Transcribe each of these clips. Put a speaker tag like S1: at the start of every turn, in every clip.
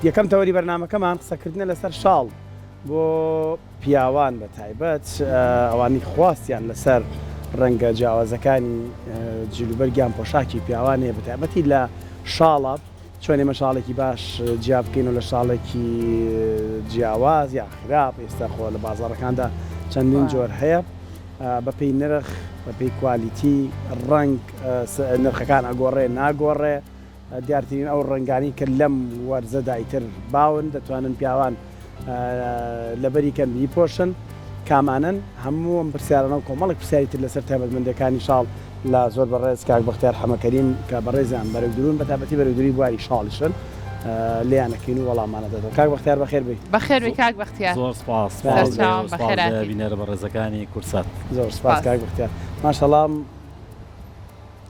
S1: یەکەم تەوەری بەرنامەکەمان قسەکردنە لەسەر شاڵ بۆ پیاوان بە تایبەت ئەوانەی خواستیان لەسەر ڕەنگە جیاوازەکانی جلوبەرگیان پۆشاکی پیاوان هەیە بە تایبەتی لە شاڵە چۆن ئێمە شاڵێکی باش جیا بکەینەوە لە شاڵێکی جیاواز یا خراپ ئێستا خۆ لە بازاڕەکاندا چەندین جۆر هەیە بەپێی نرخ بەپێی کوالیتی ڕەنگ نرخەکان ئەگۆڕێ ناگۆڕێ دیارترین ئەو ڕەنگانەی کە لەم وەرزەدا ئیتر باون دەتوانن پیاوان لەبەری کەن بیپۆشن کامانەن؟ هەموو ئەم پرسیارانە و کۆمەڵێک پرسیاری تر لەسەر تایبەتمەندیەکانی شاڵ لە زۆر بەڕێز کاک بەختیار حەمەکەریم کە بەڕێزیان بەرەودروون بەتایبەتی بەرەودرووی بواری شاڵیشن لێیان ئەکەین و وەڵاممان ئەداتەوە. کاک بەختیار بەخێر بێی.
S2: بەخێر بێی کاک بەختیار.
S3: زۆر سپاس سپاس لە
S2: سەرچاوم
S3: ئێوە سپاس
S2: بەخێر
S3: لە
S2: هاتی.
S3: بینەرە بەڕێزەکانی کوردسات.
S1: زۆر سپاس
S2: سپاس.
S1: کاک بەختیار. ماشەڵا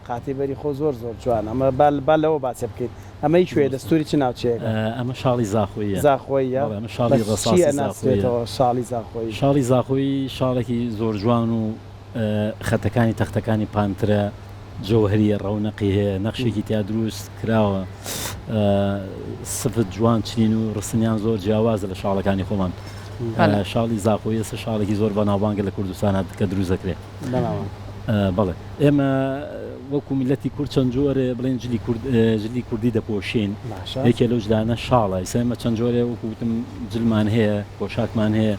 S1: قاتەی بەری خۆ زۆر زۆر جوانە ئەمە با با لەوە باسێ بکەین ئەمە ی کوێیە دەستوری چ ناوچەیەکە؟
S3: ئەمە شاڵی زاخۆییە.
S1: زاخۆییە؟
S3: بەڵێ ئەمە
S1: بە
S3: شاڵی
S1: چی
S3: ڕەساسی زاخۆییە.
S1: ئەناسرێتەوە شاڵی زاخۆیی؟
S3: شاڵی زاخۆیی شاڵێکی زۆر جوان و خەتەکانی تەختەکانی پانترە، جەوهەریە، ڕەونەقی هەیە، نەخشێکی تیا دروست کراوە، سفت جوان چنین و ڕستنیان زۆر جیاوازە لە شاڵەکانی خۆمان. شاڵی زاخۆیی ئێستا شاڵێکی زۆر بەناوبانگە لە کوردستانا کە دروست دەکرێ. بەڵێ ئێمە وەکو میللەتی کورد چەند جۆرێ بڵێن جلی کورد جلی کوردی دەپۆشین یەکێ لەو جلانە شاڵە ئیسا ئێمە چەند جۆرێ وەکو وتم جلمان هەیە پۆشاکمان هەیە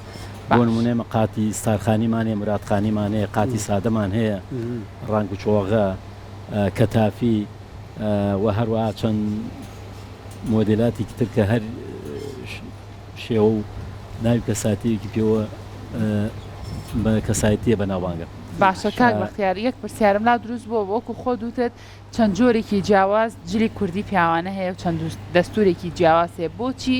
S3: بۆ نمونە ئێمە قاتی ستارخانیمان هەیە مرادخانیمان هەیە قاتی سادەمان هەیە ڕانک و چۆغە کەتافی و هەروەها چەند مۆدێلاتی تر کە هەر شێوە و ناوی کەساتیەکی پێوە بە کەسایەتیە بەناوبانگە.
S2: باشە کاک بەختیار یەک پرسیارم لا دروست بووە وەکو خۆت وتت چەند جۆرێکی جیاواز جلی کوردی پیاوانە هەیە و چەند دەستورێکی جیاواز هەیە بۆچی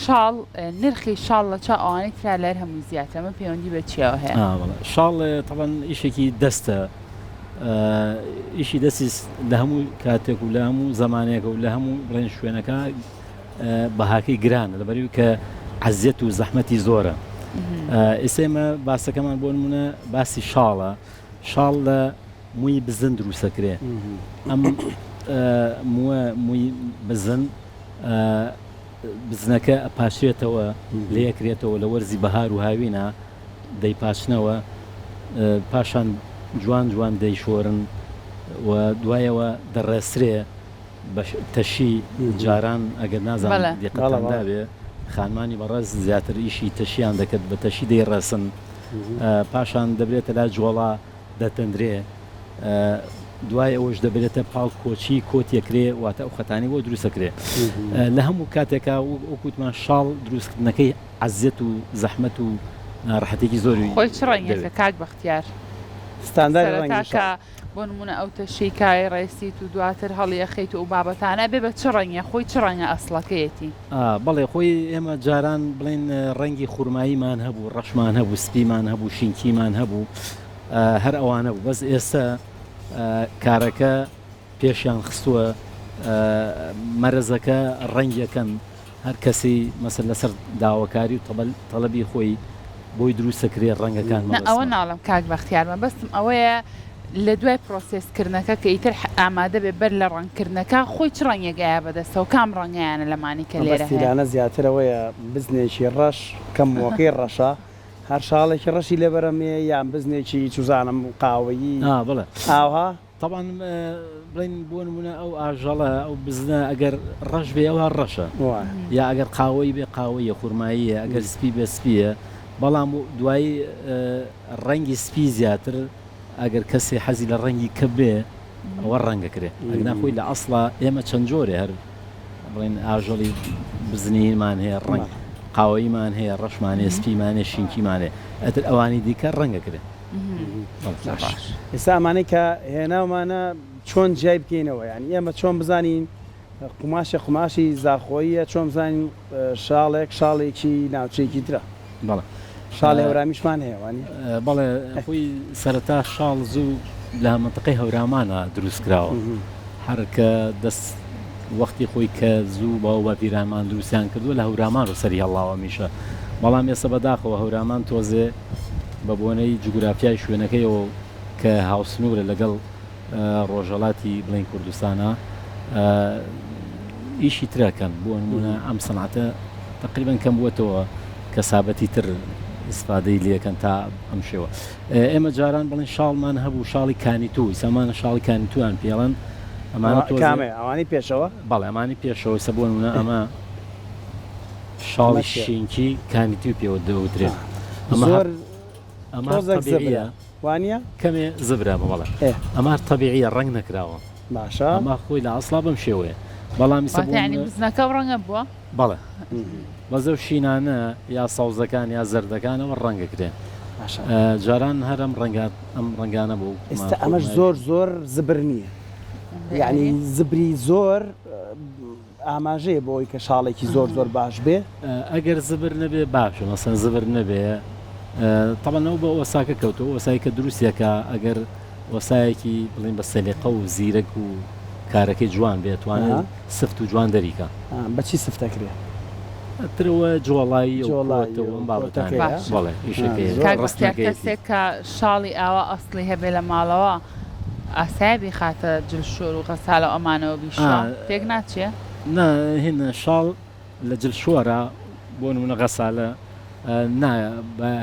S2: شاڵ نرخی شاڵ لە چاو ئەوانەی ترا لەر هەمووی زیاترە ئەمە پەیوەندی بە چیەوە هەیە؟
S3: شاڵ تەبەن ئیشێکی دەستە ئیشی دەستی لە هەموو کاتێک و لە هەموو زمانێکە و لە هەموو بڵێن شوێنەکە بەهاکەی گرانە لەبەرئەوەی کە عەزیەت و زەحمەتی زۆرە ئێستا ئێمە باسەکەمان بۆ نمونە باسی شاڵە شاڵ لە مووی بزن دروستەکرێ ئەم مووە مووی بزن بزنەکە ئەپاچرێتەوە لێکرێتەوە لە وەرزی بەهار و هاوینە دەیپاچنەوە پاشان جوان جوان دەیشۆرن و دوایەوە دەڕێسرێ بە تەشی جاران ئەگەر نازانم دیقەتتان دابێ خانمانی بەڕێز زیاتر ئیشی تەشیان دەکرد بە تەشی دەیڕێسن پاشان دەبرێتە لای جۆڵا دەتەندرێ دوای ئەوەش دەبرێتە پاڵ کۆچی کۆتێکرێ واتە ئەو خەتانی بۆ دروستەکرێ لە هەموو کاتێکا وەکوتمان شاڵ دروستکردنەکەی عەزیەت و زەحمەت و ناڕەحەتێکی زۆری
S2: خۆی چ ڕەنگێکە کاک بەختیار
S1: ستانداری ڕەنگی شاڵ.
S2: بۆ نموونە ئەو تەشەی کایە ڕێسیت و دواتر هەڵی ئەخەیت و ئەو بابەتانە ئەبێ بە چ ڕەنگێ خۆی چ ڕەنگە ئەسڵەکەیەتی؟
S3: ئا بەڵێ خۆی ئێمە جاران بڵێین ڕەنگی خورماییمان هەبوو ڕەشمان هەبوو سپیمان هەبوو شینکیمان هەبوو هەر ئەوانە بوو بەس ئێستا کارەکە پێشیان خستووە مەرەزەکە ڕەنگەکەن هەر کەسی مەسەل لەسەر داواکاری و تەڵەبی خۆی بۆی دروست ئەکرێ ڕەنگەکان
S2: نا ئەوە
S3: مەبەستمە.
S2: ناڵێم کاک بەختیار مەبەستم ئەوەیە لە دوای پرۆسێس کردنەکە کە ئیتر ئامادە بێ بەر لە ڕەنگ کردنەکە خۆی چ ڕەنگێک ئەیا بەدەستەوە کام ڕەنگەیانە لەمانەی کە لێرە
S1: مەبەستی
S2: هەیە؟
S1: لانە زیاتر ئەوەیە بزنێکی ڕەش کە مووەکەی ڕەشە هەر شاڵێکی ڕەشی لەبەرەمێ یان بزنێکی چوزانم قاوەیی
S3: ئا بەڵێ.
S1: ئاوها.
S3: تەبعەن بڵێین بۆ نمونە ئەو ئاژەڵە ئەو بزنە ئەگەر ڕەش بێ ئەوە ڕەشە یا ئەگەر قاوەی بێ قاوەیە خورماییە ئەگەر سپی بێ سپیە بەڵام دوایی ڕەنگی سپی زیاتر ئەگەر کەسێ حەزی لە ڕەنگی کە بێ ئەوە ڕەنگە کرێ ئەگنا خۆی لە ئەسڵا ئێمە چەند جۆرێ هەر بڵێن ئاژەڵی بزنیمان هەیە ڕەنگ قاوەییمان هەیە ڕەشمان هەیە سپیمان هەیە شینکیمان هەیە ئەتر ئەوانی دیکە ڕەنگە کرێ.
S1: ئێستا ئەمانەی کە هێناومانە چۆن جیای بکەینەوە یانی ئێمە چۆن بزانین قوماشێ قوماشی زاخۆییە چۆن بزانین شاڵێک شاڵێکی ناوچەیەکی ترە
S3: بەڵێ
S1: شاڵی هەورامیشمان هەیە وانی
S3: بەڵێ خۆی سەرەتا شاڵ زوو لە مەنتقەی هەورامانە دروست کراوە هەر کە دەست وەختی خۆی کە زوو باو باپیرانمان دروستیان کردووە لە هەورامان و سەری هەڵاوە میشە بەڵام ئێستا بەداخەوە هەورامان تۆزێ بە بۆنەی جوگرافیای شوێنەکەیەوە کە هاوسنوورە لەگەڵ ڕۆژهەڵاتی بڵێین کوردستانا. ئیشی ترەکەن بۆ نمونە ئەم سەنعەتە تقریبا کەم بووەتەوە کەسابەتی تر ئیسفادەی لەکەن تا ئەم شێوە ئێمە جاران بڵێن شاڵمان هەبوو شاڵی کانیتو ئیسامانە شاڵی کانیتویان پێڵەن ئەمانە تۆزێ
S1: کامەیە ئەوانەی پێشەوە؟
S3: بەڵێ ئەمانی پێشەوە ئیستا بۆ نمونە ئەمە شاڵی
S1: ئەمە چیە؟
S3: شینکی کانیتوی پێوە دەوترێ ئەمە هەر
S1: زۆر
S3: ئەمە هەر
S1: تۆزێک زبرە
S3: تەبیعیە
S1: وانیە؟
S3: کەمێ زبرە ئەمە بەڵێ
S1: ئێ
S3: ئەمە هەر تەبیعیە ڕەنگ نەکراوە
S1: باشە.
S3: ئەمە خۆی لە ئەسڵا بەم شێوەیە بەڵام ئیستا بۆ
S2: واتە یانی
S3: نمونە
S2: بزنەکە ئەو ڕەنگە بووە؟
S3: بەڵێ بەس ئەو شینانە یا سەوزەکان یا زەردەکانەوە ڕەنگەکرێن
S1: باشە.
S3: جاران هەر ئەم ڕەنگە ئەم ڕەنگانە بوو
S1: ئێستا ئەمەش زۆر زۆر زبر نییە یعنی زبری زۆر ئاماژەیە بۆ ئەوی کە شاڵێکی زۆر زۆر باش بێ.
S3: ئەگەر زبر نەبێ باشە مەسەن زبر نەبێ تەبعەن ئەو بە ئۆساکە کەوتەوە ئۆسای کە دروستیەکە ئەگەر ئۆسایەکی بڵین بە سەلیقە و زیرەک و کارەکەی جوان بێ توانێت سفت و جوان دەریکا.
S1: بە چی سفت ئەکرێ؟
S3: ترەوە جۆڵایی و
S1: جۆڵایی
S3: کۆتە و
S1: و
S3: ئەم بابەتانە.
S1: کۆتەکەیە؟
S2: باشە
S3: بەڵێ ئیشەکەیە
S2: کاک بەختیار
S3: ڕستنەکەیەتی.
S2: کەسێک کە شاڵی ئاوا ئەسڵی هەبێ لە ماڵەوە ئاسایە بیخاتە جل شۆر و غەسالە و ئەمانەوە بیشوا تێک ناچێ؟
S3: نا هین شاڵ لە جل شۆرە بۆ نمونە غەسالە نا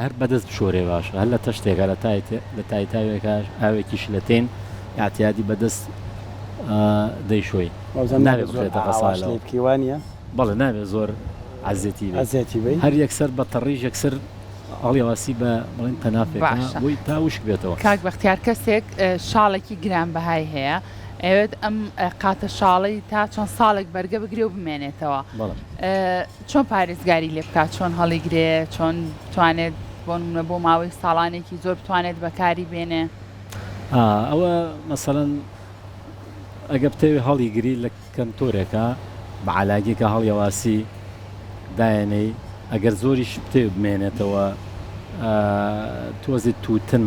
S3: هەر بەدەست بشۆرێ باشە هەر لە تەشتێکا لە تایت لە تایتاوێکا ئاوێکی شلەتێن ئیعتیادی بەدەست دەیشۆی
S1: وابزانم
S3: نابێ
S1: نابێ زۆر
S3: بخرێتە
S1: ئاواش
S3: غەسالەوە
S1: لێی بکەی وانیە؟
S3: بەڵێ نابێ زۆر عەزێتی بەی
S1: ئەزێتی بەی.
S3: هەر یەکسەر بە تەڕیش یەکسەر هەڵیەواسی بە بڵێن تەنافێکا
S2: باشە
S3: بۆی تا وشک بێتەوە.
S2: کاک بەختیار کەسێک شاڵێکی گرانبەهای هەیە ئەیەوێت ئەم قاتە شاڵەی تا چەند ساڵێک بەرگە بگرێ و بمێنێتەوە
S3: بەڵێ.
S2: چۆن پارێزگاری لێ بکات چۆن هەڵیگرێ چۆن بتوانێت بۆ نمونە بۆ ماوەی ساڵانێکی زۆر بتوانێت بەکاری بێنێ؟
S3: ئا ئەوە مەسەلەن ئەگە بتەوێ هەڵیگری لە کەنتۆرێکا بە عەلاگێکا هەڵیەواسی دایەنێی ئەگەر زۆریش بتەوێ بمێنێتەوە تۆزێ تووتن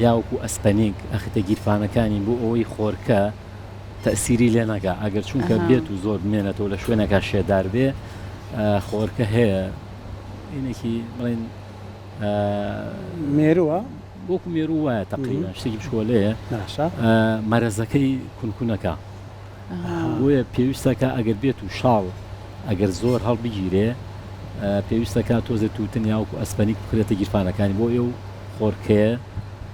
S3: یا وەکو ئەسپەنیک ئەخیتە گیرفانەکانی بۆ ئەوەی خۆرکە تەئسیری لێ نەکا ئەگەر چونکە بێت و زۆر بمێنێتەوە لە شوێنێکا شێدار بێ خۆرکە هەیە ئینێکی بڵێن
S1: مێرووە
S3: وەکو مێروو وایە تەقریبا شتێکی بچکۆلەیە
S1: باشە
S3: مەرەزەکەی کونکونەکە بۆیە پێویستەکە ئەگەر بێت و شاڵ ئەگەر زۆر هەڵبگیرێ پێویستەکە تۆزێ تووتن یاوەکو ئەسپەنیک بخرێتە گیرفانەکانی بۆ ئێ و خۆرکەیە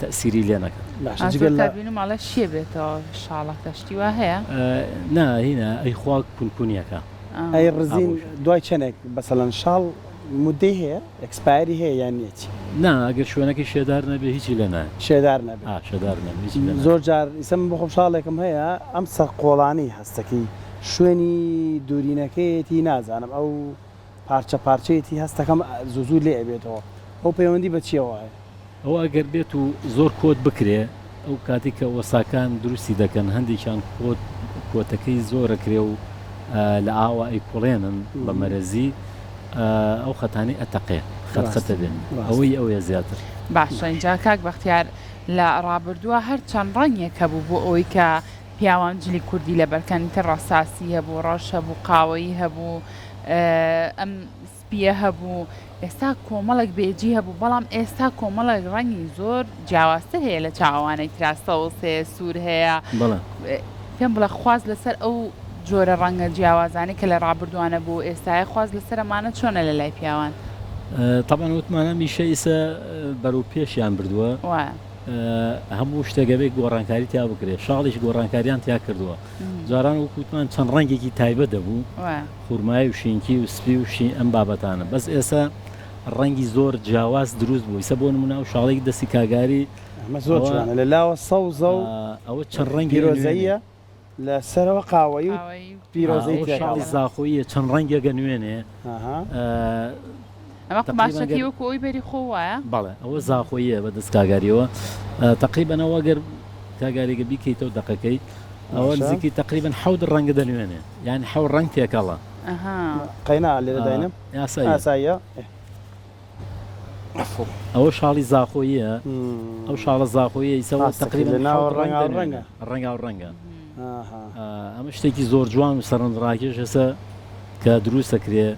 S3: تەئسیری لێ نەکات.
S1: باشە جگە لە.
S2: زۆر بینم ئەڵێ شێ بێتەوە شاڵەکە شتی وا هەیە؟
S3: نا هینە ئەی خوا کونکونیەکە.
S1: ئەی ڕزین دوای چەنێک بەسەلەن شاڵ مودەی هەیە expiry هەیە یان نیەتی؟
S3: نا ئەگەر شوێنەکەی شێدار نەبێ هیچی لێ نایە.
S1: شێدار نەبێ.
S3: ئا شێدار نەبێ هیچی لێ نایە.
S1: زۆر جار ئیسە من بۆخۆم شاڵێکم هەیە ئەم سەر قۆڵانەی هەستەکەی شوێنی دورینەکەیەتی نازانم ئەو پارچە پارچەیەتی هەستەکەم زوو زوو لێ ئەبێتەوە ئەو پەیوەندی بە چیەوە هەیە؟
S3: ئەوە ئەگەر بێت و زۆر کۆت بکرێ ئەو کاتەی کە ئۆساکان دروستی دەکەن هەندێکیان کۆت کۆتەکەی زۆرەکرێ و لە ئاوا ئەیکوڵێنن بە مەرەزی ئەو خەتانەی ئەتەقێ خەت خەتە بێ ئەوەی ئەوەیە زیاتر.
S2: باشە ئینجا کاک بەختیار لە ڕابردووە هەر چەند ڕەنگێک هەبوو بۆ ئەوەی کە پیاوان جلی کوردی لەبەرکەن ئیتر ڕەساسی هەبوو ڕەش هەبوو قاوەیی هەبوو ئەم سپیە هەبوو ئێستا کۆمەڵێک بێجی هەبوو بەڵام ئێستا کۆمەڵێک ڕەنگی زۆر جیاوازتر هەیە لە چاوانەی ترا سەوز هەیە سوور هەیە پێم بڵێ خواست لەسەر ئەو جۆرە ڕەنگە جیاوازانەی کە لە ڕابردووانە بوو ئێستایە خواست لەسەر ئەمانە چۆنە لە لای پیاوان؟
S3: تەبعەن وتمان ئەم ئیشە ئیسە بەرەو پێشیان بردووە هەموو شتێک ئەبێ گۆڕانکاری تیا بکرێت شاڵیش گۆڕانکاریان تیا کردووە جاران وەکو وتمان چەند ڕەنگێکی تایبەت دەبوو خورمایی و شینکی و سپی و شین ئەم بابەتانە بەس ئێستا ڕەنگی زۆر جیاواز دروست بوو ئیسە بۆ نمونە ئەو شاڵێک دەستی کاگاری
S1: ئەمە زۆر جوانە لە لاوە سەوزە و
S3: ئەوە چەند ڕەنگی
S1: پیرۆزەیە لە سەرەوە قاوەیی و پیرۆزەی
S3: ئەوە شاڵی زاخۆییە چەند ڕەنگێکە نوێنێ
S2: ئەمە قوماشەکەی وەکو ئەوی بەری خۆ وایە؟
S3: بەڵێ ئەوە زاخۆییە بە دەست کاگاریەوە تەقریبەن ئەوە گەر کاگاریگە بیکەیتەوە دەقەکەی ئەوە نزیکی تەقریبەن حەوت ڕەنگە دەنوێنێ یان حەو ڕەنگ تێکەڵە.
S1: قەینا لێرە داینم ئاساییە.
S3: ئەوە شاڵی زاخۆییە ئەو شاڵە زاخۆیە ئیسەوە تقریبا ڕەنگە ڕەنگاو ڕەنگە ئەمە شتێکی زۆر جوان و سەرنجڕاکێش ئێستا کە دروستەکرێ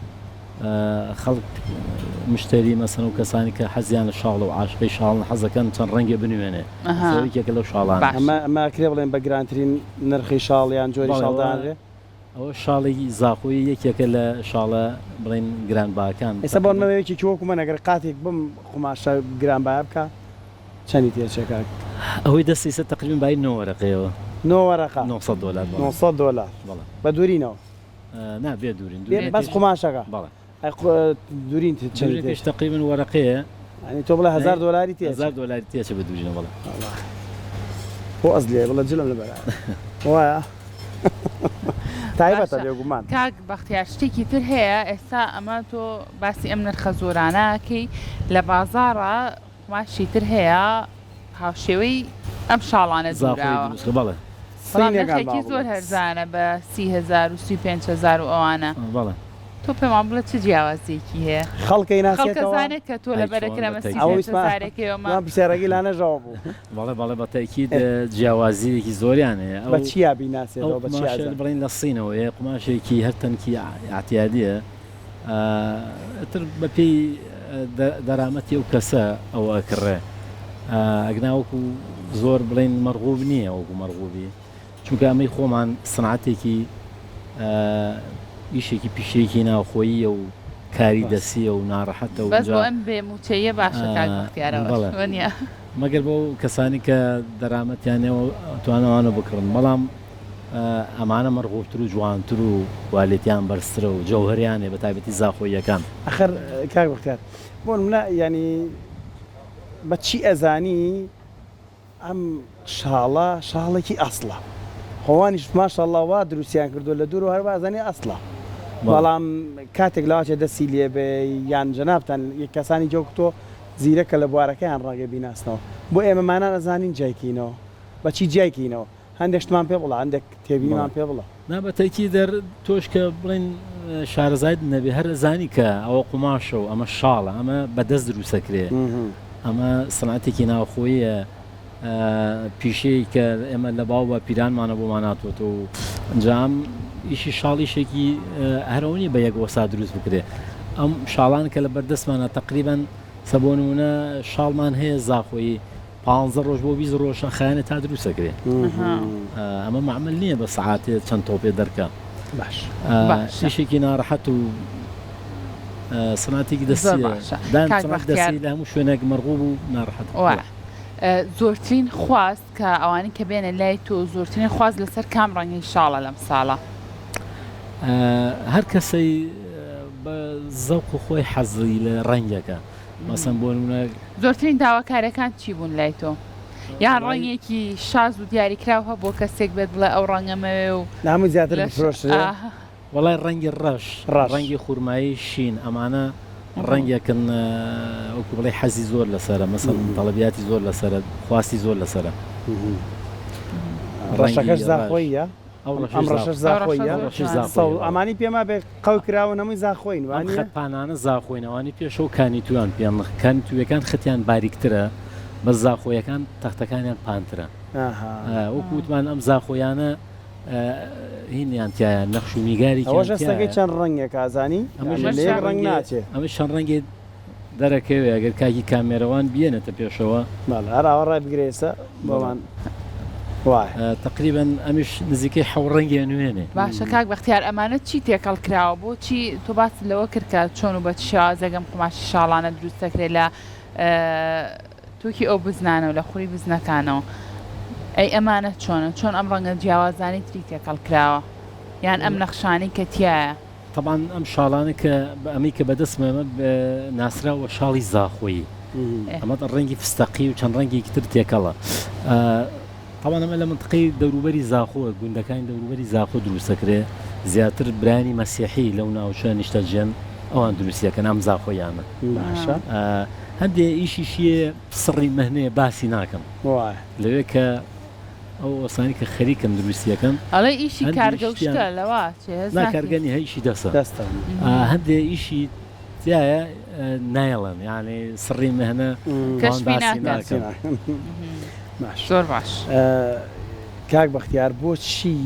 S3: خەڵک مشتری مەسەن و کەسانی کە حەزیان لە شاڵ و عاشقی شاڵن حەزەکەن چەند ڕەنگێ بنوێنێ یەکێکە لەو شاڵان
S1: ئەمە ئەمە کرێ بڵێن بە گرانترین نرخی شاڵ یان جۆری شاڵدانرێ؟
S3: ئەوە شاڵی زاخۆیی یەکێکە لە شاڵە بڵێین گرانباکان.
S1: ئێستا بۆ نمونە یەکێکی وەکو من ئەگەر قاتێک بەم قوماشە گرانبایە بکا چەنی تێچێ کاک؟
S3: ئەوەی دەستی ئێستا تەقریبەن بایی نۆ وەرەقەیەوە.
S1: نۆ وەرەقە؟
S3: 900 دۆلار بەڵێ.
S1: 900 دۆلار
S3: بەڵێ.
S1: بە دوورینەوە؟
S3: نا بێ دوورین. دوورینەکەیش
S1: بەس قوماشەکە؟
S3: بەڵێ.
S1: ئەی دورین چەندی
S3: دوورینەکەیش تەقریبەن وەرەقەیە.
S1: یانی تۆ بڵێ هەزار دۆلاری تێچێ؟
S3: هەزار دۆلاری تێچێ بە دوورینە بەڵێ.
S1: وەڵا خۆ ئەزلێ بڵێ جلم لەبەرە وایە تایبەتە
S2: باشە
S1: بێگومان.
S2: کاک بەختیار شتێکی تر هەیە ئێستا ئەمە تۆ باسی ئەم نرخە زۆرانە ئەکەی لە بازاڕا قوماشی تر هەیە هاوشێوەی ئەم شاڵانە
S3: زاخۆی
S2: دووراوە
S3: دروست کرد بەڵێ.
S2: بەڵام
S1: سینەکان
S2: نرخێکی
S1: با
S2: زۆر
S1: بڵێ.
S2: هەرزانە بە 30 هەزار و 35 هەزار و ئەوانە.
S3: بەڵێ.
S2: تۆ پێمان بڵێ چ جیاوازیەکی هەیە؟
S1: خەڵک
S2: خەڵک
S1: ئەیناسێتەوە؟
S2: ئەزانێت کە تۆ
S3: ئەی
S2: لەبەرە
S3: چۆن
S2: کرا
S3: بە
S2: بە سی
S3: تەئکید.
S1: ئەوە
S2: پێنج
S1: ویستمان
S2: هەزارێکەی ئەومە.
S1: دوام پرسیارەکەی لانەژەوە بوو.
S3: بەڵێ بەڵێ بە تەئکید جیاوازیەکی زۆریان هەیە
S1: بە
S3: ئەو
S1: چیا
S3: ئەو
S1: بیناسێتەوە بە چیا
S3: قوماشە
S1: ئەزانێ؟
S3: بڵێین لە سینەوەیە قوماشێکی هەر تەنکی ئیعتیادیە ئیتر بە پێی دەرامەتی ئەو کەسە ئەوە ئەکڕێ ئەگنا وەکو زۆر بڵێین مەرغوب نییە وەکو مەرغوبی چونکە ئەمەی خۆمان سنعەتێکی ئیشێکی پیشەیەکی ناوخۆییە و کاری دەسیە و ناڕەحەتە و
S2: بەس بۆ ئەم بێ موچەیە باشە کاک بەختیارەوە وەنیە؟
S3: مەگەر بۆ کەسانی کە دەرامەتیان هەیە و توانە وانە بکڕن بەڵام ئەمانە مەرغوبتر و جوانتر و کوالێتیان بەرزترە و جەوهەریان هەیە بەتایبەتی زاخۆییەکان.
S1: ئەخر کاک بەختیار بۆ نمونە یانی بە چی ئەزانی ئەم شاڵە شاڵێکی ئەسڵە خۆ وانیش ماشاءاللە وا دروستیان کردووە لە دوورەوە هەر وا ئەزانی ئەسڵە بەڵام کاتێک لەواچێ دەستی لێ بێ یان جەنابتان کەسانی جۆک تۆ زیرەکە لە بوارەکەیان ڕەنگە بیناسنەوە بۆ ئێمەمانان ئەزانین جیای کەینەوە بە چی جیای کەینەوە هەندێک شتمان پێ بڵێ هەندێک تێبینیمان پێ بڵێ.
S3: نا بە تەئکید هەر تۆش کە بڵێین شارەزایت نەبێ هەر ئەزانی کە ئەوە قوماشە و ئەمە شاڵە ئەمە بە دەست دروست ئەکرێ ئەمە سنعەتێکی ناوخۆییە پیشەیەک کە ئێمە لە باو باپیرانمانە بۆمان هاتووەتەوە و ئینجا ئەم ئیشی شاڵ ئیشێکی هەر ئەوە نییە بە یەک وەسا دروست بکرێ ئەم شاڵان کە لە بەردەستمانە تەقریبەن سە بۆ نموونە شاڵمان هەیە زاخۆیی پانزە ڕۆژ بۆ 20 ڕۆژ ئەخایەنێ تا دروست ئەکرێ ئەمە مەعمل نییە بە سەعاتێ چەند تۆپێ دەرکا
S1: باش
S2: باشە
S3: ئیشێکی ناڕەحەت و سناتێکی
S2: زۆر
S3: دەستیە
S2: باشە
S3: دایم
S2: کاک
S3: سنات
S2: بەختیار
S3: دەستی لە هەموو شوێنێک مەرغوب و ناڕەحەت
S2: وا زۆرترین خواست کە ئەوانەی کە بێنە لای تۆ زۆرترین خواست لەسەر کام ڕەنگی شاڵە لەم ساڵە؟
S3: هەر کەسەی بە زەوق خۆی حەزی لە ڕەنگەکە مەسەن بۆ نمونە.
S2: زۆرترین داواکاریەکان چی بوون لای تۆ؟ یان ڕەنگێکی شاز و دیاریکراو هەبووە کەسێک بێت بڵێ ئەو ڕەنگەمەوێ و
S1: لە هەمووی زیاتر
S2: لەش
S1: بفرۆشرێ؟
S2: ئاه.
S3: وەڵای ڕەنگی ڕەش،
S1: ڕەش.
S3: ڕەنگی خورمایی شین ئەمانە ڕەنگێکن وەکو بڵێی حەزی زۆر لەسەرە مەسەن تەڵەبیاتی زۆر لەسەرە خواستی زۆر لەسەرە. ڕەنگی
S1: ڕەشەکەش
S3: ڕەش.
S1: زاخۆییە؟
S3: ئەو
S1: ئەم
S3: ڕەشەش
S1: ڕەشەش
S2: ئەو ڕەشە
S1: زاخۆییە؟
S2: زۆر
S3: ڕەشەش
S2: جوانە.
S1: سەو
S3: زاخۆییە بەڵێ.
S1: ئەمانەی پێما بێ قەو کراون هەمووی زاخۆین
S3: ئەم
S1: وانیە؟
S3: خەت پانانە زاخۆین ئەوانەی پێشەوە کانیتویان پێن کانیتویەکان خەتیان باریکترە بەس زاخۆیەکان تەختەکانیان پانترە
S1: ئاها.
S3: وەکو وتمان ئەم زاخۆیانە هینیان تیایە نەخش و نیگارێکیان
S1: ئەوەش هەستەکەی
S3: تیایە
S1: چەند ڕەنگێکە ئەزانی؟
S3: ئەمەش
S1: یانی لە یەک
S3: چەند
S1: ڕەنگ
S3: ڕەنگێ
S1: ناچێ.
S3: ئەمەش چەند ڕەنگێ دەرەکەوێ ئەگەر کاکی کامێرەوان بیێنێتە پێشەوە.
S1: بەڵێ هەر ئاوا ڕای بگرە ئێستا
S3: بەڵێ.
S1: بۆمان وایە.
S3: تەقریبەن ئەمیش نزیکەی حەو ڕەنگێ نوێنێ.
S2: باشە کاک بەختیار ئەمانە چی تێکەڵ کراوە بۆچی تۆ باست لەوە کرد کە چۆن و بە چ شێوازێک ئەم قوماشی شاڵانە دروست دەکرێت لە توکی ئەو بزنانەوە لە خوری بزنەکانەوە ئەی ئەمانە چۆنە چۆن ئەم ڕەنگە جیاوازانەی تری تێکەڵ کراوە یان ئەم نەخشانەی کە تیایە؟
S3: تەبعەن ئەم شاڵانە کە ئەمەی کە بەدەستمە ئەمە ناسراوە بە شاڵی زاخۆیی ئەمە ڕەنگی فستەقی و چەند ڕەنگێکی تر تێکەڵە تەبعەن ئەمە لە منتقەی دەوروبەری زاخۆ گوندەکانی دەوروبەری زاخۆ دروستەکرێ زیاتر برایانی مەسیحی لەو ناوچە نیشتەجێن ئەوان دروستیەکەن ئەم زاخۆیانە
S1: باشە
S3: هەندێ ئیشیشیە سڕی مەهنەیە باسی ناکەم لەوێ کە ئەو ئۆسانی کە خەریکن دروستیەکەن
S2: ئەڵێ ئیشی
S3: هەندێ
S2: کارگە و
S3: شتیان
S2: شتە لەوە چێ هەست
S3: نا
S2: ناکەی.
S3: کارگە نیە هە ئیشی دەسە
S1: دەستە.
S3: هەندێ ئیشی تیایە نایەڵن یانی سڕی مەهنە ئەوان
S2: کەشفی
S3: باسی
S2: ناکەن.
S1: باسی
S3: ناکەن.
S1: ناکەن. باش
S2: زۆر باش.
S1: کاک بەختیار بۆچی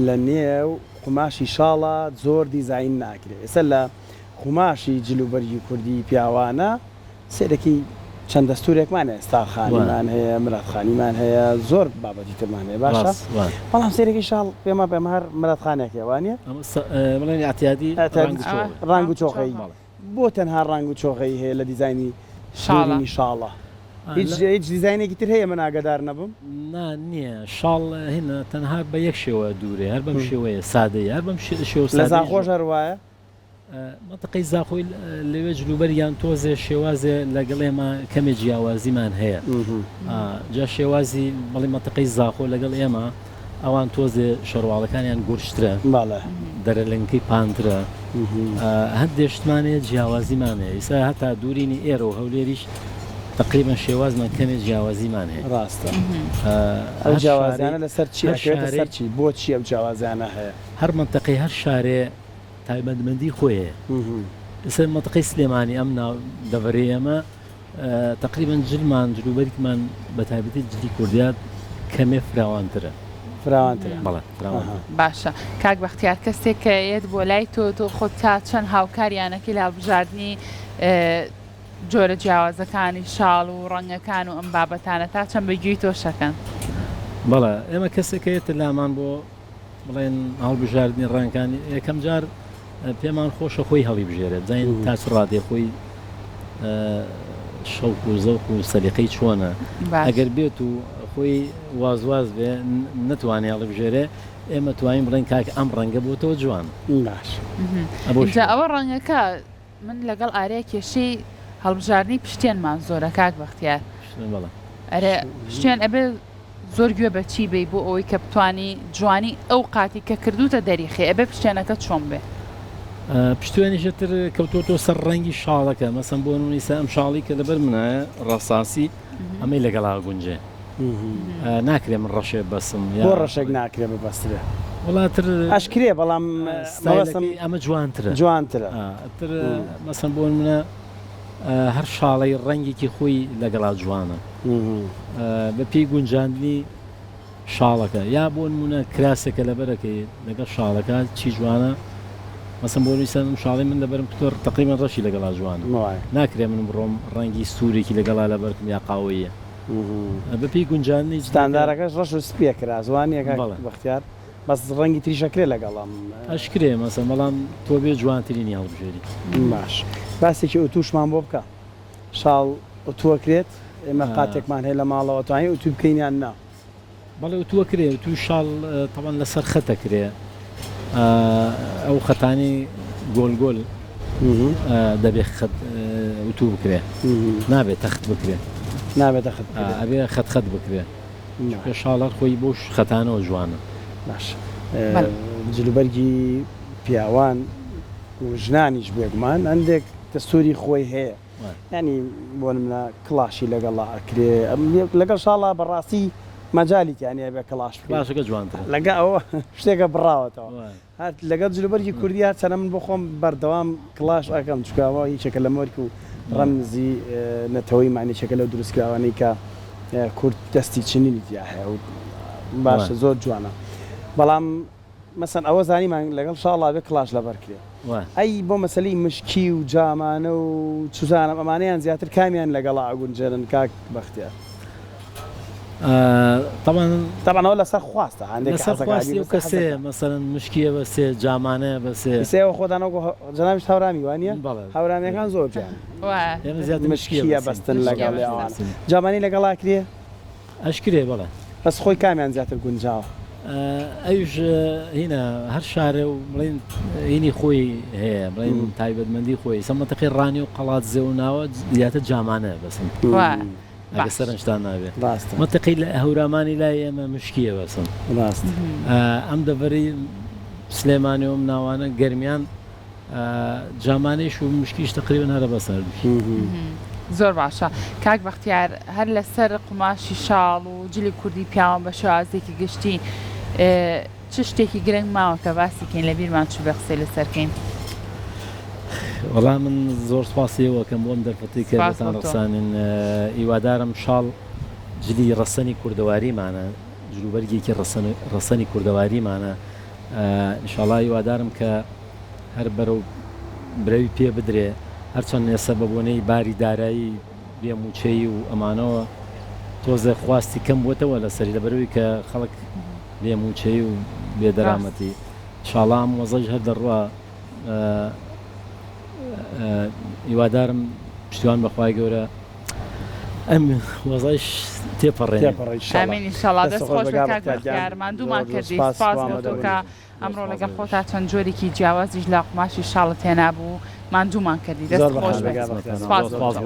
S1: لە نێو قوماشی شاڵا زۆر دیزاین ناکرێ ئێستا لە قوماشی جل و بەرگی کوردی پیاوانە سەیرەکی. چەند دەستورێکمان هەیە ستارخانیمان هەیە مرادخانیمان هەیە زۆر بابەتی ترمان هەیە باشە بەڵام سەیرەکەی شاڵ پێما پێم هەر مرادخانێک هەیە وانە
S3: بڵێن اعتیادی
S1: ڕەنگ و چۆخەی بۆ تەنها ڕەنگ و چۆغەی هەیە لە دیزاینی شاڵینی شاڵە هیچ هیچ دیزاینێکی تر هەیە من ئاگادار نەبم؟
S3: نا نییە شاڵ هینە تەنها بە یەک شێوە دوورێ هەر بەم شێوەیە سادەیە هەر بەم شێوە
S1: لە زاخۆش هەر وایە؟
S3: مەنتقەی زاخۆی لەوێ جلوبەرگیان تۆزێ شێوازێ لەگەڵ ئێمە کەمێ جیاوازیمان هەیە جا شێوازی بەڵی مەنتقەی زاخۆ لەگەڵ ئێمە ئەوان تۆزێ شەرواڵەکانیان گورجترە دەرەلنکەی پانترە هەندێ شتمان هەیە جیاوازیمان هەیە ئیسا هەتا دوورینی ئێرە و هەولێریش تقریبا شێوازمان کەمێ جیاوازیمان هەیە
S1: ڕاستە ئەو جیاوازیانە لەسەر چی ئەکەوێتە سەر چی بۆچی ئەو جیاوازیانە هەیە؟
S3: هەر مەنتەقەی هەر شارێ تایبەتمەندی خۆی هەیە ئێستا مەنتەقەی سلێمانی ئەم ناو دەڤەرەی ئێمە تەقریبەن جلمان جلوبەرگمان بە تایبەتی جلی کوردیات کەمێ فراوانترە.
S1: فراوانترە.
S3: بەڵێ فراوانترە.
S2: باشە کاک بەختیار کەسێک کە یەت بۆ لای تۆ تۆ خۆت تا چەند هاوکاریانەکەی لە هەڵبژاردنی جۆرە جیاوازەکانی شاڵ و ڕەنگەکان و ئەم بابەتانە تا چەند بە گوێی تۆ شەکەن؟
S3: بەڵێ ئێمە کەسێک کە یەتە لامان بۆ بڵێن هەڵبژاردنی ڕەنگەکان یەکەم جار پێمان خۆشە خۆی هەڵیبژێرێت بزانین تا چ ڕادەیە خۆی شەوق و زەوق و سەلیقەی چۆنە ئەگەر بێت و خۆی وازواز بێ نتوانێ هەڵبژێرێ ئێمە توانین بڵێن کاک ئەم ڕەنگە بۆتەوە جوان
S1: باش
S2: ئینجا ئەوە ڕەنگەکە من لەگەڵ ئاریا کێشەی هەڵبژاردنی پشتێنمان زۆرە کاک بەختیار ئەرێ پشتێن ئەبێ زۆر گوێ بە چی بەی بۆ ئەوەی کە بتانی جوانی ئەو قاتی کە کردوتە دەریخێ ئەبێ پشتێنەکە چۆن بێ؟
S3: پشتێنیشە تر کەوتۆتۆ سەر ڕەنگی شاڵەکە مەسەن بۆ نمونە ئەم شاڵی کە لەبەر منایە ڕەساسی ئەمەی لەگەڵا گونجێ ناکرێ من ڕەشێ بەسم
S1: بۆ ڕەشێک ناکرێ ببەسترێ؟
S3: وەڵا تر
S1: ئەشکرێ بەڵام مەبەستم
S3: ئەمە جوانترە
S1: جوانترە
S3: تر مەسەن بۆ نمونە هەر شاڵەی ڕەنگێکی خۆی لەگەڵا جوانە بە پێی گونجاندنی شاڵەکە یا بۆ نمونە کراسێکە لەبەرەکەی لەگەڵ شاڵەکە چی جوانە مەسەن بۆ نووسەن ئەم شاڵی من لەبەرم تۆر تقریبا ڕەشی لەگەڵا جوانە ناکرێ من بڕۆم ڕەنگی سوورێکی لەگەڵا لەبەرکم یا قاوەیە بە پێی گونجاندنی جلەکە.
S1: ستاندارەکەش ڕەش و سپیە کراس وا نیە کاک بەختیار؟ بەس ڕەنگی تریش ئەکرێ لەگەڵ ئەم.
S3: ئەشکرێ مەسەن بەڵام تۆ بێ جوانترینی هەڵبژێری.
S1: باش باسێکی ئوتوشمان بۆ بکە شاڵ ئوتو ئەکرێت؟ ئێمە قاتێکمان هەیە لە ماڵەوە ئەتوانین ئوتوی بکەین یان نا؟
S3: بەڵێ ئوتووە کرێ ئوتووی شاڵ تەبعەن لەسەر خەت ئەکرێ ئەو خەتانەی گۆل گۆل دەبێ خەت ئوتوو بکرێ نابێ تەخت بکرێ
S1: نابێ تەخت بکرێ
S3: ئەبێ خەت خەت بکرێ چونکە شاڵ هەر خۆی بەو خەتانەوە جوانە.
S1: باش جلوبەرگی پیاوان و ژنانیش بێگومان هەندێک دەستوری خۆی هەیە یانی بۆ نمونە کڵاشی لەگەڵا ئەکرێ لەگەڵ شاڵا بەڕاستی مەجالی تیا نیە بێ کڵاش بکەی
S3: کڵاشەکە جوانترە.
S1: لەگە ئەوە شتێکە بڕاوەتەوە هەر لەگەڵ جلوبەرگی کوردی هەر چەنە من بۆ خۆم بەردەوام کڵاش ئەکەم چونکە ئەوە یەکێکە لە مۆرک و ڕەمزی نەتەوەیمان یەکێکە لەو دروستکراوانەی کە کورد دەستی چنینی تیا هەیە و باشە زۆر جوانە بەڵام مەسەن ئەوە زانیمان لەگەڵ شاڵا بێ کڵاش لەبەر کرێ ئەی بۆ مەسەلەی مشکی و جامانە و چوزانم ئەمانەیان زیاتر کامیان لەگەڵا ئەگونجێنن کاک بەختیار؟
S3: تەبعەن
S1: تەبعەن ئەوە لەسەر خواستە هەندێک
S3: لەسەر خواستی ئەو کەسەیە مەسەلەن مشکیە بەسێ جامانەیە بەسێ
S1: ئیسە ئێوە خۆتان وەکو جەنابیشت هەورامی وانیە؟
S3: بەڵێ
S1: هەورامیەکان زۆر جوانن
S3: ئێمە زیاتر
S1: مشکیە بەستن لەگەڵ ئەوان جامانەی لەگەڵا کرێ؟
S3: ئەشکرێ بەڵێ.
S1: بەس خۆی کامیان زیاتر گونجاوە؟
S3: ئەویش هینە هەر شارێ و بڵێن هینی خۆی هەیە بڵێن تایبەتمەندی خۆی سە مەنتەقەی ڕانیە و قەڵادزێ و ناوە زیاتر جامانە بەسن ئەگەر سەرنجتان نابێ
S1: ڕاستە
S3: مەنتەقەی هەورامانی لای ئێمە مشکیە بەسن
S1: ڕاست
S3: ئەم دەڤەرەی سلێمانی و ئەم ناوانە گەرمیان جامانەیش و مشکیش تەقریبەن هەرە بەس هەردووکی.
S2: زۆر باشە کاک بەختیار هەر لەسەر قوماشی شاڵ و جلی کوردی پیاوان بە شێوازێکی گشتی چ شتێکی گرنگ ماوە کە باسی کەین لە بیرمان چووبێ قسەی لەسەر کەین؟
S3: وەڵا من زۆر سوپاسی ئێوە ئەکەم بۆ ئەم دەرفەتەی کە
S2: سپاس
S3: بۆتان
S2: بۆ تۆ.
S3: ڕەخسانین هیوادارم شاڵ جلی ڕەسەنی کوردەواریمانە جلوبەرگێکی ڕەسەن ڕەسەنی کوردەواریمانە ئینشاڵا هیوادارم کە هەر بەرەو برەوی پێ بدرێ هەرچەند ئێستا بە بۆنەی باری دارایی بێ مووچەیی و ئەمانەوە تۆزێ خواستی کەم بووەتەوە لەسەری لەبەرەوەی کە خەڵک بێ مووچەیی و بێ دەرامەتی شاڵا ئەم وەزەش هەر دەڕوا هیوادارم پشتیوان بەخوای گەورە ئەم وەزایش تێپەڕێنێ.
S2: ئامین ئینشەڵا دەست خۆش بێت کاک بەختیار ماندوومان کردی سوپاس بۆ تۆ کە ئەمڕۆ لەگەڵ خۆتا چەند جۆرێکی جیاوازیش لە قوماشی شاڵت هێنابوو ماندوومان کردی دەست خۆش بێت سوپاس بۆ تۆ.